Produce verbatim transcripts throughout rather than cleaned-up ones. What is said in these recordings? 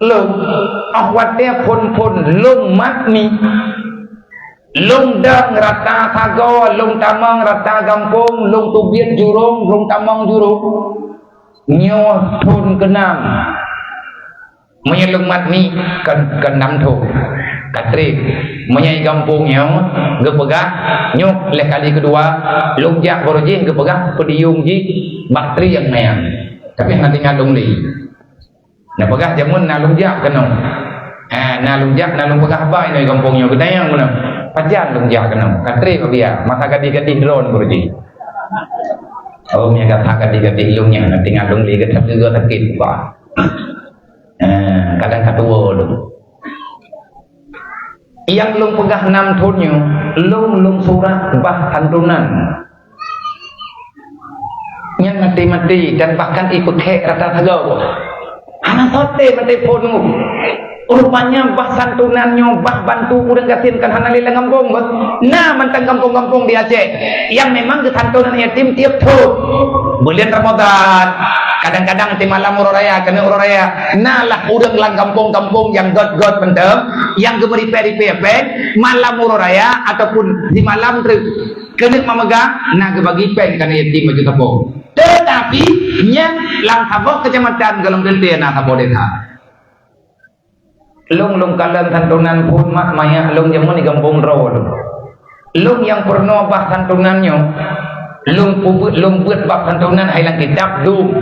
Lôn, óh watée phon-phon lôn mat mi, lôn dong rata sagoe, lôn tamong rata gampông, lôn teubiet jurông, lôn tamong jurông. Nyoe thon keunam. Meunyoe lôn mat mi, kon, kon nam thon. Ka treb. Meunyoe gampông nyoe, geupeugah, nyoe lheueh kali keudua, lôn jak baroe jih geupeugah peudiyong jih bak trieng manyang. Tapi hana tinggai lôn lé. Neupeugah jameun na lôn jak keunoe. Ha, na lôn jak, na lôn peugah haba inoe gampông nyoe, geutanyong keunoe. Pajan lôn jak keunoe. Ka treb babah, masa gadih-gadih droen baroe jih. Oh, meunyoe gata gadih-gadih lôn nyan, na tinggai lôn lé gata juga sakét bah. Eh, kadang ka tuwo lôn. Nyang lôn peugah nam thon nyoe, lôn, lôn surat bah santunan. Nyan maté-maté dan bahkan ipeukhek rata sagoe. Hana soe tém maté phon nyoe. Rupanya bah santunan nyoe, bah bantu ureuëng gasien kan hana lé lam gampông bah. Na mantong gampông-gampông di Aceh nyang memang geusantunan yatim tiep thon. Buleuen Ramadhan, kadang-kadang di malam uroe raya, keuneuk uroe raya, na lah ureuëng lam gampông-gampông nyang gét-gét mantong, nyang geumeuripée-ripée péng, malam uroe raya ataupun di malam treuk. Keuneuk meumeugang, na geubagi péng keu aneuk yatim baju sapo. Teutapi, nyan lam saboh keucamatan golom teuntée na saboh desa. Lôn, lôn kalon santunan phon mat manyak lôn jameun di gampông droe lôn. Lôn nyang peurunoe bah santunan nyoe, lôn peubuet, lôn buet bak santunan hai lam kitab dum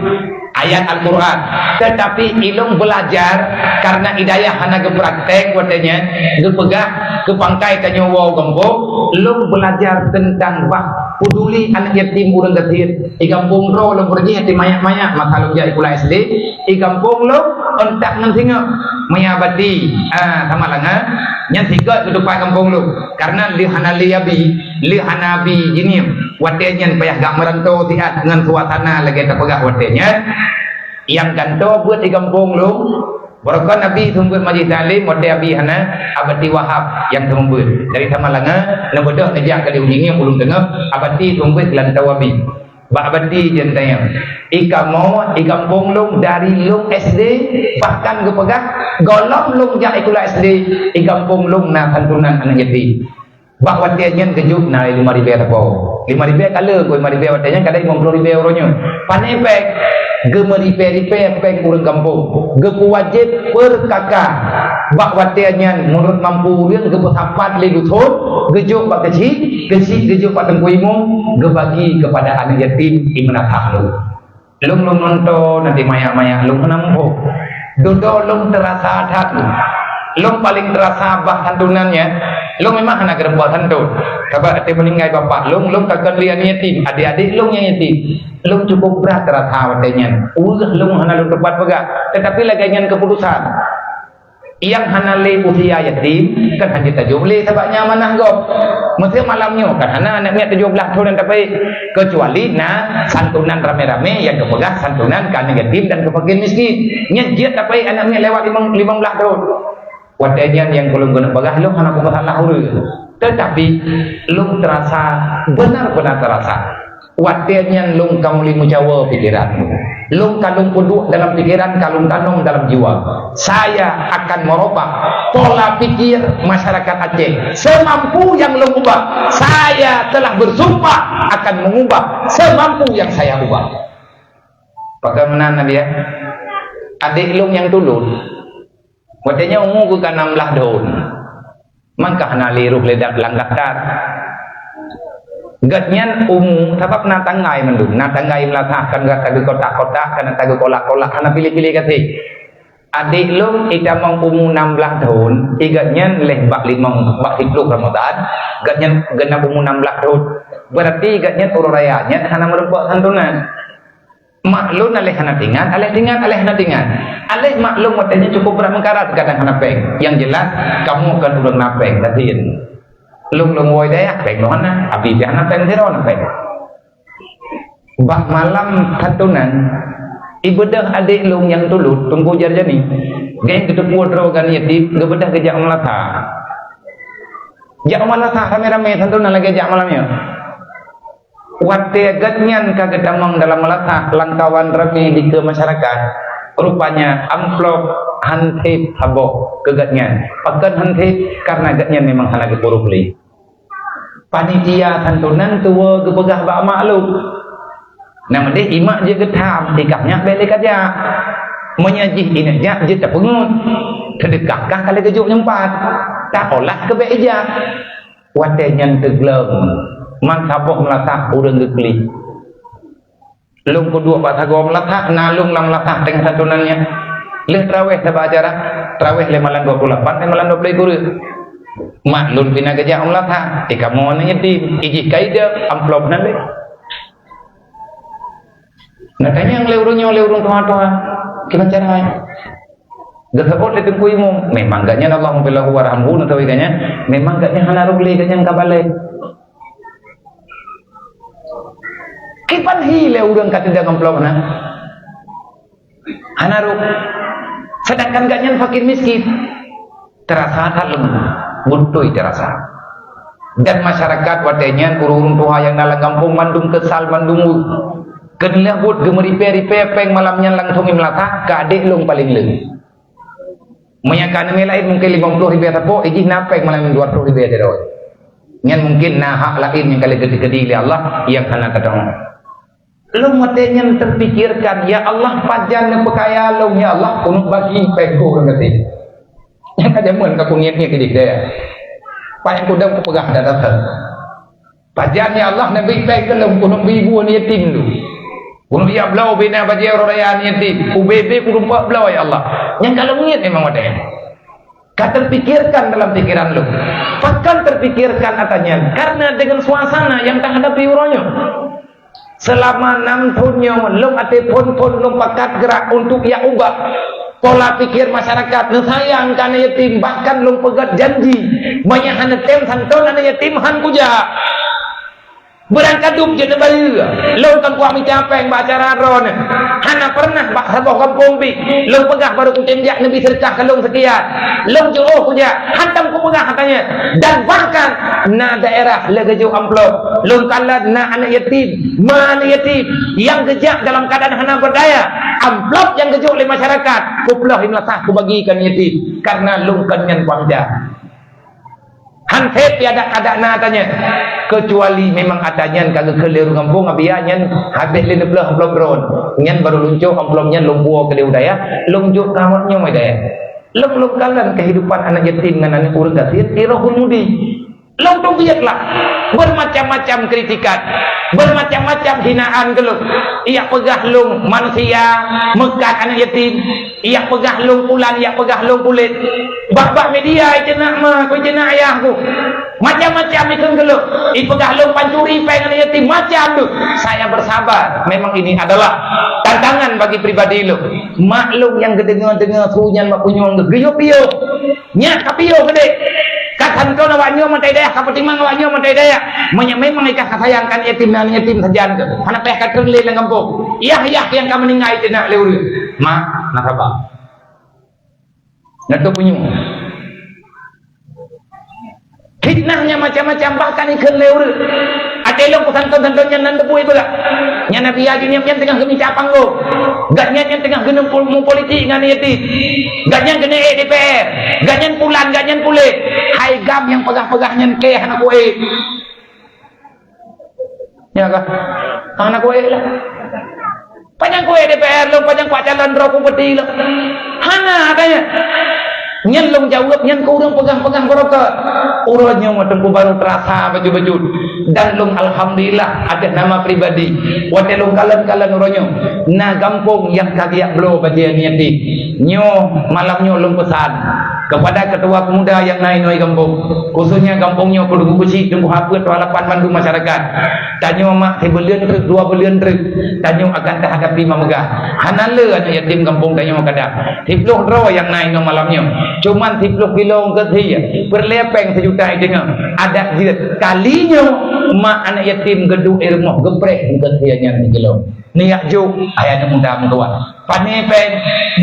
ayat Al-Quran. Teutapi ilôn beulajar karena hidayah hana geupraktek watée nyan, geupeugah keu pangkai tanyoe woe gampông, lôn beulajar teuntang bah peuduli aneuk yatim ureuëng gasien. Di gampông droe lôn beureuji yatim manyak-manyak masa lôn jak sikula S D. Di gampông lôn, euntak ngon singoh. Meunyo bati, ah, sama langa, nyan sigét keutupat gampông lôn. Karena lheueh hana lé abi, lheueh hana abi jihnyan. Watée nyan payah gak meuranto siat ngon suasana lagée tapeugah watée nyan. Nyang gantoe beuet di gampông lôn, baroekon abi seumeubeuet majlis taklim, watée abi hana, Abati Wahab nyang seumeubeuet. Dari Samalanga, neubeudôh neujak kali uji ngieng ulôn teungoh, Abati seumeubeuet geulantoe abi. Bak Abati jeuet tanyong. Di kamoe, di gampông lôn, dari lôn S D, bahkan geupeugah, gohlom lôn jak sikula S D, di gampông lôn na santunan aneuk yatim. Bak watée nyan geujok na lima ribée sapo. Lima ribée ka le, lima ribée watée nyan kadang limong ploh ribée uroe nyoe. Pane péng, geumeuripée-ripée péng ureuëng gampông. Geupeuwajéb per K K. Bak watée nyan meunurot mampu ureuëng geupeusapat lé duson, geujok bak keuchik, keuchik geujok bak teungku imum, geubagi keupada aneuk yatim di meunasah lôn. Lôn, lôn nonton, nanti manyak-manyak lôn hana muphom. Dudoe lôn teurasa that. Lôn paleng teurasa bah santunan nyan. Lôn memang hana keureumpok santun. Sabab watée meuninggai bapak lôn, lôn ka kon lé aneuk yatim, adék-adék lôn nyang yatim. Lôn cukup brat teurasa watée nyan. Weueh lôn hana lôn teupat peugah. Teutapi lagée nyan keuputusan. Nyang hana lé usia yatim, kan hana tajok lé sabab nyan amanah gob. Meuseu malam nyoe kan hana aneuk miet tujoh blaih thon nyang tapaéh, keucuali na santunan ramé-ramé nyang geupeugah santunan keu aneuk yatim dan keu fakir miskin. Nyan jeuet tapaéh aneuk miet lewat limong, limong blaih thon. Watée nyan nyang keu lôn keuneuk peugah lôn hana peugah salah ureuëng. Teutapi lôn teurasa, beuna-beuna teurasa. Watée nyan lôn ka mulai meucawa pikeran. Lôn ka lôn peuduek dalam pikeran, ka lôn tanom dalam jiwa. Saya akan merubah pola pikir masyarakat Aceh. Semampu yang lôn ubah, saya telah bersumpah akan mengubah semampu yang saya ubah. Pakon meunan Nabi ya? Adék lôn nyang tulôt. Watée nyan umu geuh ka nam blaih thon. Mangka hana lé roh lé dak lam daftar. Gobnyan umu, sabab na tanggai mandum, na tanggai meulasah, kan gata geukotak-kotak, kan gata geukolak-kolak, hana piléh-piléh gaséh. Adék lôn itamong umu nam blaih thon, gobnyan lheueh bak limong, bak siploh Ramadhan, gobnyan geunap umu nam blaih thon. Berarti gobnyan uroe raya nyan hana meurumpok santunan. Mak lôn aléh hana tingat, aléh tingat, aléh hana tingat. Aléh mak lôn watée nyan cukup brat meukarat, kadang hana péng. Nyang jeulaih, kamoe kon ureuëng na péng, gasien. Lôn, lôn woe dayah, péng lôn hana, abi pih hana péng, sidroe na péng. Bak malam santunan, ibeudôh adék lôn nyang tulôt, Teungku Jarjani. Geuh geuteupeue droe gobnyan yatim, geubeudôh geujak u meulasah. Jak u meulasah ramé-ramé santunan lagée jak malam nyoe. Watée gobnyan ka geutamong dalam meulasah lam kawan ramé dikeue masyarakat, Rupanya amplop han sép saboh keu gobnyan. Pakon han sép? Karena gobnyan memang hana geupuruh lé. Panitia santunan tuwoe geupeugah bak mak lôn. Nyang meudeh ié mak jeuet geutham, tikah nyak bèk lé kajak. Meunyoe jih ineuk jak jeuet tapeungeut. Seudeukah kah ka lheueh geujok nyoe pat. Taolah keu bèk ijak. Watèe nyan teugleng, man saboh meulasah ureueng geuklik. Lôn kuduek bak sagoe meulasah, na lôn lam meulasah teungoh santunan nyan. Lheueh traweh sabe acara, traweh lé malam dua puluh lapan, lé malam dua puluh sikureueng. Mak lôn pih na geujak u meulasah, tikamoe aneuk yatim, ijih ka idong, amplop nan lé. Na tanyong lé ureueng nyoe, lé ureueng tuha-tuha, kiban cara nyan? Geuseubut lé Teungku Imum, memang gobnyan Allahummaghfir lahu warhamhu, na teuh gobnyan, memang gobnyan hana rôh lé, gobnyan ka balèe. Kiban hi lé ureueng ka teudong amplop na? Hana rôh. Sedangkan gobnyan fakir miskin. Teurasa that lom, beutôi teurasa. Dan masyarakat watèe nyan, ureueng-ureueng tuha nyang na lam gampông mandum keusal, mandum weueh. Keuneulheueh buet geumeuripèe-ripèe, péng malam nyan langsông imeulasah keu adék lôn paleng le. Meunyoe keu aneuk miet laén mungken limong ploh ribèe sapo, ijih na péng malam nyan dua ploh ribèe sidroe. Nyan mungken na hak laén nyang ka lheueh geukeudi lé Allah nyang hana tadong. Lôn watèe nyan teupikirkan, "Ya Allah, pajan neupeukaya lôn, ya Allah, keuneuk bagi péng keu ureueng gasien." Nyang ka jameun ka kuniet-niet idéh deh. Pajan kudong kupeugah dah dasar. Pajan, ya Allah, neubri péng keu lôn, keuneuk bri bu aneuk yatim tu. Keuneuk jak bloe bina bajèe uroe raya aneuk yatim. Ubé-bé kudong pat bloe, ya Allah. Nyang ka lôn niet memang watèe nyan. Ka terpikirkan dalam pikiran lôn. Pakon terpikirkan ata nyan? Karena dengan suasana yang tahadapi uroe nyoe. Selama nam thon nyoe, lôn até phon-phon lôn pakat geurak untuk jak ubah pola pikir masyarakat, neusayang keu aneuk yatim, bahkan lôn peugöt janji, meunyoe hana tem santon aneuk yatim, han kujak. Beurangkadup jeuet neubayeue, lôn kon kuat mita péng bak acara droeneuh. Hana pernah bak saboh gampông pih lôn peugah barô kutem jak neubi seudeukah keu lôn seukian. Lôn jiôh kujak, hantom kupeugah ata nyan. Dan bahkan na daerah lé geujok amplop, lôn kalon na aneuk yatim, ma aneuk yatim nyang geujak dalam keuadaan hana beudaya. Amplop nyang geujok lé masyarakat, kuploh imeulasah kubagi keu aneuk yatim, kareuna lôn kon nyan kuat mita. Han sép pih adak-adak na ata nyan. Keucuali memang ata nyan ka geukheun lé ureueng gampông, abéh nyan habéh lé neuploh amplop droen. Nyan barô lôn cok amplop nyan lôn puwoe keudéh u dayah, lôn jok keu awak nyoe dayah. Lôn, lôn kalon keuhidupan aneuk yatim ngon aneuk ureueng gasien di Rohul Mudi. Lôn teubiet lah. Bermacam-macam kritikan, bermacam-macam hinaan keu lôn. Ijak peugah lôn manusia meukat aneuk yatim. Ijak peugah lôn pulan, ijak peugah lôn pulet. Bak-bak media ijeunak ma, ku ijeunak ayah ku. Macam-macam ikheun keu lôn. Ipeugah lôn pancuri péng aneuk yatim, macam tu. Saya bersabar. Memang ini adalah tantangan bagi pribadi lôn. Mak lôn nyang geudeungoe-deungoe su nyan mak punyueng geuh geuyue piôh. Nyak ka piôh keudéh. Ka santon awak nyoe meutai dayah, ka peutimang awak nyoe meutai dayah. Meunyoe memang ikah ka sayang keu aneuk yatim, aneuk yatim sajan keuh. Hana payah ka treun lé lam gampông. Yah-yah nyang ka meuninggai teunak lé ureueng. Mak, na saba. Neutôp punyueng. Fitnah nyan macam-macam, bahkan ikheun lé ureueng. Até lôn peusanton-santon nyan nan teupeu ipeugah. Nyan Nabi Haji nyan, nyan teungoh geumita panggong. Gobnyan nyan teungoh geuneuk pol-, mupolitik ngon yatim. Gobnyan keuneuk ék D P R. Gobnyan pulan, gobnyan pulet. Hai gam nyang peugah-peugah nyan kèe hana kuék. Ya kah? Hana kuék lah. Pajan kuék D P R lôn, pajan kuat calon droe kupeuti lôn. Hana katanya. Nyan lôn jaweueb nyan keu ureueng peugah-peugah barokah. Uroe nyoe Teungku barô teurasa bacut-bacut. Dan lôn alhamdulillah ateueh nama pribadi. Watèe lôn kalon-kalon uroe nyoe, na gampông nyang ka geujak bloe bajèe aneuk yatim. Nyoe malam nyoe lôn peusan kepada ketua pemuda nyang na inoe gampông, khususnya gampông nyoe Kudu Beusi, Teungku Hapeuet, Tuha Lapan, mandum masyarakat. Tanyoe mak sibuleuen treuk, dua buleuen treuk, tanyoe akan tahadapi mameugah. Hana le aneuk yatim gampông tanyoe kadang. Siploh droe nyang na inoe malam nyoe. Cuman siploh kilo eungkôt sie, peureulèe péng sijuta iteungoh. Adak jeuet kali nyoe mak aneuk yatim geuduek i rumoh geupreh eungkôt sie nyan sikilo. Neujak jok, hai aneuk muda meutuah. Pané péng,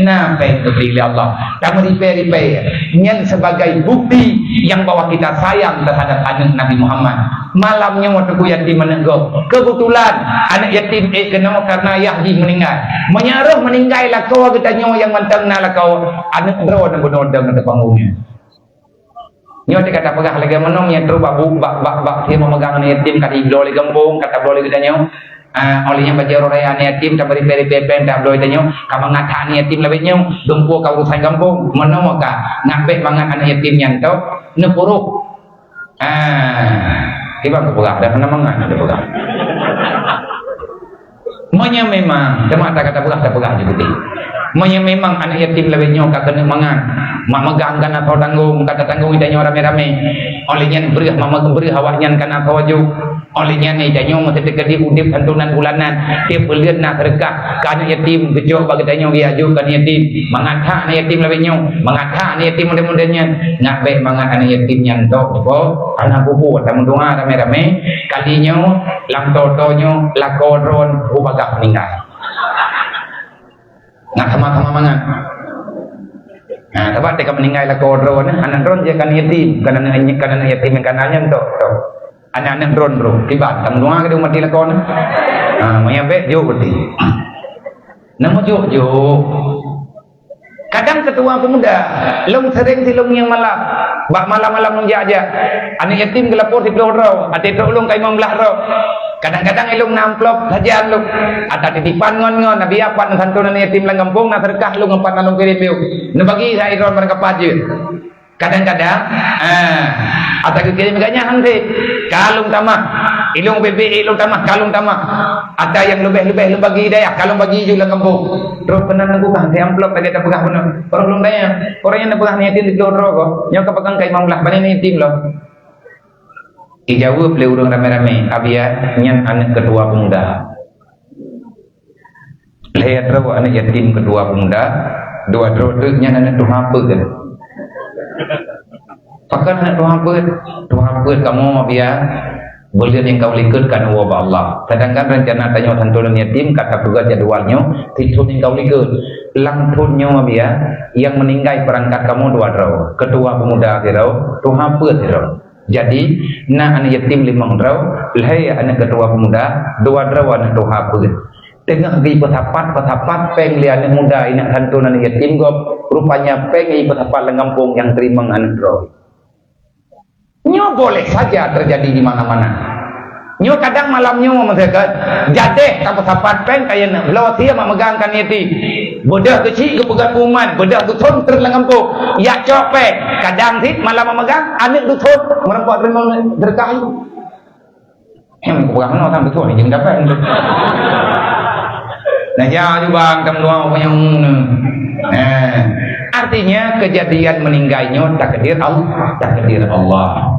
na péng geubri lé Allah. Tameuripèe-ripèe. Nyan sebagai bukti nyang bahwa kita sayang terhadap aneuk Nabi Muhammad. Malam nyoe teungku yatim aneuk gob. Keubeutulan aneuk yatim ék keunoe kareuna yah jih meuninggai. Meunyoe roh meuninggai lakoe geutanyoe nyang mantong na lakoe, aneuk droe nyang bunoe dong ateueh panggong nyoe. Nyoe teuka tapeugah lagée meunoe, nyoe trok bak bu-, bak, bak, bak, sie meumeugang aneuk yatim ka jibloe lé gampông, ka tabloe lé geutanyoe. Ah, óh lheueh nyan bak jaroe raya aneuk yatim, tabri peri-peri péng, tabloe tanyoe, ka mangat that aneuk yatim labée nyoe, dumpeue ka urusan gampông. Meunoe ka, ngabék mangat aneuk yatim nyan tôh, neupuruh. Ah, kiban kupeugah, dah keuneuk mangat neupeugah. Meunyoe memang, teuma ata ka tapeugah, tapeugah ju beudeh. Meunyoe memang aneuk yatim labée nyoe ka keuneuk mangat, mak meugang ka na soe tanggong, ka tatanggong geutanyoe ramé-ramé. Óh lheueh nyan breueh mak meugang, breueh awaknyan ka na soe ju. Óh lheueh nyan geutanyoe meusti teukeudi udeb santunan bulanan, tieb buleuen na seudeukah keu aneuk yatim, geucok bak geutanyoe geujak jok keu aneuk yatim. Mangat that aneuk yatim labée nyoe, mangat that aneuk yatim model-model nyan. Ngabék mangat aneuk yatim nyan tôh, teuko, hana peue-peue, tameudoá ramé-ramé. Kali nyoe, lam tô-tô nyoe, lakoe droe Abu Bakar meuninggai. Ngat sama-sama mangat. Nah, sabab teuka meuninggai lakoe droe nyoe, aneuk droe jeuet kan yatim, kan aneuk, kan aneuk yatim nyang kana nyan tôh, tôh. Aneuk-aneuk droe, droe. Kiban, tameudoá keu mati lakoe nyoe. Ha, meunyo bék, jok beutôi. Nama jok, jok. Kadang keutua peumuda, lôn seuréng silôn nyang malam. Bak malam-malam lôn jak-jak. Aneuk yatim geulapor siplôh droe, até trok lôn ka limong blaih droe. Kadang-kadang ilôn na amplop sajan lôn. Ata titipan ngon-ngon, na biaya pat neusanton aneuk yatim lam gampông, na seudeukah lôn ngon pat na lôn kirém yôh. Neubagi hai droe barangkapat jeuet. Kadang-kadang, ah, ata geukirém gobnyan han sép. Ka lôn tamah. Ilôn ubé-bé, ilôn tamah, ka lôn tamah. Ata nyang leubeh-leubeh lôn bagi dayah, ka lôn bagi ju lam gampông. Droe keunan neupeugah, di amplop lagée tapeugah bunoe. Barô lôn tanya, ureuëng nyang neupeugah aneuk yatim siplôh droe ko, nyoe ka peugah ka limong blaih, pane aneuk yatim lom? Ijaweueb lé ureuëng ramé-ramé, "Abiya, nyan aneuk keutua peumuda." Lhée droe aneuk yatim keutua peumuda, dua droe teuk nyan aneuk tuha peuet. Pakon aneuk tuha peuet? Tuha peuet kamoe, Abiya, buleuen nyang ka u likot ka neuwoe bak Allah. Sedangkan rencana tanyoe santunan yatim ka tapeugah jadwal nyoe, sithon nyang ka u likot. Lam thon nyoe, Abiya, nyang meuninggai peurangkat kamoe dua droe. Keutua peumuda sidroe, tuha peuet sidroe. Jadi, na aneuk yatim limong droe, lhée aneuk keutua peumuda, dua droe aneuk tuha peuet. Teungoh geupeusapat-peusapat péng lé aneuk muda inong santunan aneuk yatim gob, rupanya péng geupeusapat lam gampông nyang teurimong aneuk droe. Nyoe boleh saja terjadi di mana-mana. Nyoe kadang malam nyoe meuseukat, jadeh ka peusapat péng kayée neuk bloe sie mak meugang kan yatim. Beudôh keuchik geupeugah kuman, beudôh dusun trok lam gampông. Yak cok péng, kadang cit malam mak meugang aneuk dusun meureumpok teurimong seudeukah. Em, kurang meunoe sang beutôi ni jeuet dapat. Nah, jauh ju bang tam dua punya umum ni. Nah, artinya kejadian meninggalnya takdir Allah, takdir Allah.